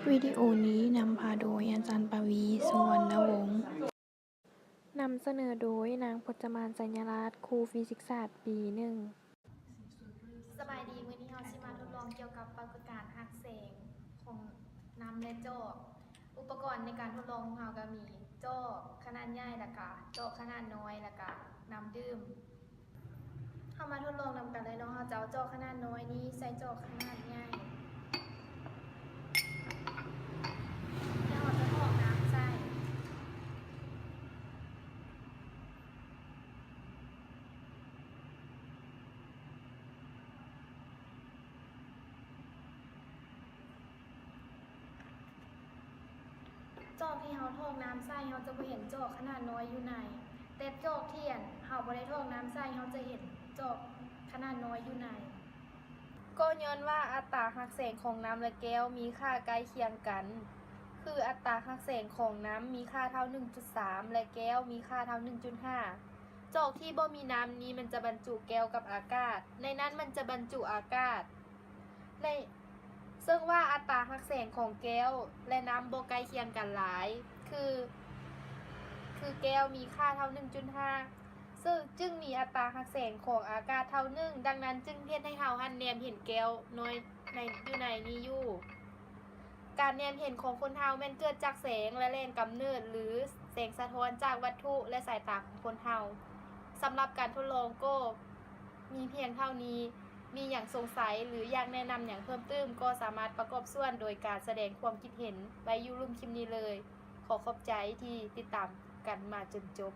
ວິດີໂອນີ້ນຳພາໂດຍອາຈານປະວີ ສຸວັນນະວົງ. ນຳສະເໜີໂດຍ ນາງພົດຈະມານ ໄຊຍະລາດ, ຄູຟີຊິກສາດປີໜຶ່ງ. ສະບາຍດີ, ມື້ນີ້ເຮົາຊິມາທົດລອງກ່ຽວກັບປາກົດການຫັກແສງຂອງນ້ຳ ແລະ ຈອກ. ອຸປະກອນໃນການທົດລອງຂອງເຮົາກໍມີຈອກຂະໜາດໃຫຍ່ ແລ້ວກະຈອກຂະໜາດນ້ອຍ ແລ້ວກະນ້ຳດື່ມ. ເຮົາມາທົດລອງນຳກັນເລີຍເນາະ. ເຮົາຈະເອົາຈອກຂະໜາດນ້ອຍນີ້ໃສ່ຈອກຂະໜາດໃຫຍ່ ແລ້ວເຮົາຈະຖອກນ້ຳໃສ່. ຈອກທີ່ເຮົາຖອກນ້ຳໃສ່ ເຮົາຈະບໍ່ເຫັນຈອກຂະໜາດນ້ອຍຢູ່ໃນ, ແຕ່ຈອກທີ່ ອັນ ເຮົາບໍ່ໄດ້ຖອກນ້ຳໃສ່ ເຮົາຈະເຫັນຈອກຂະໜາດນ້ອຍຢູ່ໃນ. ກໍຍ້ອນວ່າອັດຕາຫັກແສງຂອງນ້ຳ ແລະ ແກ້ວມີຄ່າໃກ້ຄຽງກັນ, ຄືອັດຕາຫັກແສງຂອງນ້ຳມີຄ່າເທົ່າໜຶ່ງຈຸດສາມ ແລະ ແກ້ວມີຄ່າເທົ່າໜຶ່ງຈຸດຫ້າ. ຈອກທີ່ບໍ່ມີນ້ຳນີ້ມັນຈະບັນຈຸແກ້ວກັບອາກາດ, ໃນນັ້ນມັນຈະບັນຈຸອາກາດ. ໃນ ເຊິ່ງວ່າອັດຕາຮັກແສງຂອງແກ້ວ ແລະ ນ້ຳບໍ່ໃກ້ຄຽງກັນຫຼາຍ, ຄື ຄືແກ້ວມີຄ່າເທົ່າໜຶ່ງຈຸດຫ້າ ເຊິ່ງຈຶ່ງມີອັດຕາຮັກແສງຂອງອາກາດເທົ່າໜຶ່ງ, ດັ່ງນັ້ນຈຶ່ງເຮັດໃຫ້ເຮົາຫັ້ນແນມເຫັນແກ້ວນ້ອຍໃນ ຢູ່ໃນນີ້ຢູ່. ການແນມເຫັນຂອງຄົນເຮົາແມ່ນເກີດຈາກແສງ ແລະ ແຫຼ່ງກຳເນີດ ຫຼື ແສງສະທ້ອນຈາກວັດຖຸ ແລະ ສາຍຕາຂອງຄົນເຮົາ. ສຳລັບການທົດລອງກໍມີພຽງເທົ່ານີ້. ມີຫຍັງສົງໄສ ຫຼື ຢາກແນະນຳຫຍັງເພີ່ມຕື່ມ ກໍສາມາດປະກອບສ່ວນໂດຍການສະແດງຄວາມຄິດເຫັນໄວ້ຢູ່ລຸ່ມຄລິບນີ້ເລີຍ. ຂໍຂອບໃຈທີ່ຕິດຕາມກັນມາຈົນຈົບ.